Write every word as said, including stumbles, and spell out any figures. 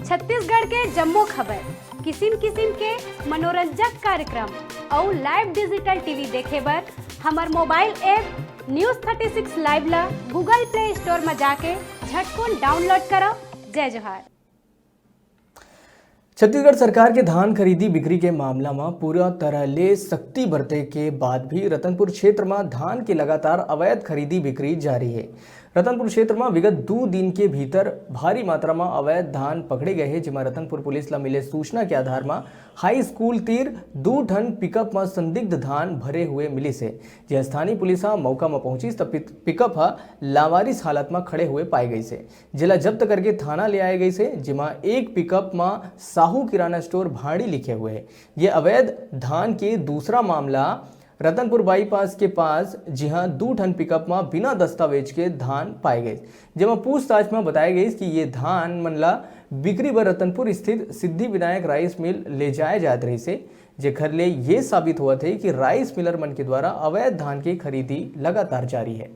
छत्तीसगढ़ के जम्मो खबर, किसिम किसिम के मनोरंजक कार्यक्रम अउ live digital T V देखे बर हमर mobile app News thirty six live ला Google Play Store म जाके झटकुन download करव। जय जोहार। छत्तीसगढ़ सरकार के धान खरीदी बिक्री के मामला म पूरा तरह ले सख्ती बरते के बाद भी रतनपुर क्षेत्र म धान के लगातार अवैध खरीदी बिक्री जारी हे। रतनपुर क्षेत्र म विगत दू दिन के भीतर भारी मात्रा म अवैध धान पकड़े गए हे, जेमा रतनपुर पुलिस ल मिले सूचना के आधार म हाई स्कूल तीर दू ठन पिकअप म संदिग्ध धान भरे हुए मिलिस हे। जे स्थानीय पुलिस ह मौका म पहुंचिस, त पिक-, पिकअप ह लावारिस हालत म खड़े हुए पाए गइस हे, जेला जब्त करके थाना ले आए गइस हे, जेमा एक पिकअप म साहू किराना स्टोर भाड़ी लिखे हुए हे। ये अवैध धान के दूसरा मामला रतनपुर बाईपास के पास, जिहां दू ठन पिकअप म बिना दस्तावेज के धान पाए गइस, जेमा पूछताछ म बताए गइस कि ये धान मन ला बिक्री बर रतनपुर स्थित सिद्धि विनायक राइस मिल ले जाए जात रहिस हे, जेखर ले ये साबित होवत हे कि राइस मिलर मन के द्वारा अवैध धान के खरीदी लगातार जारी हे।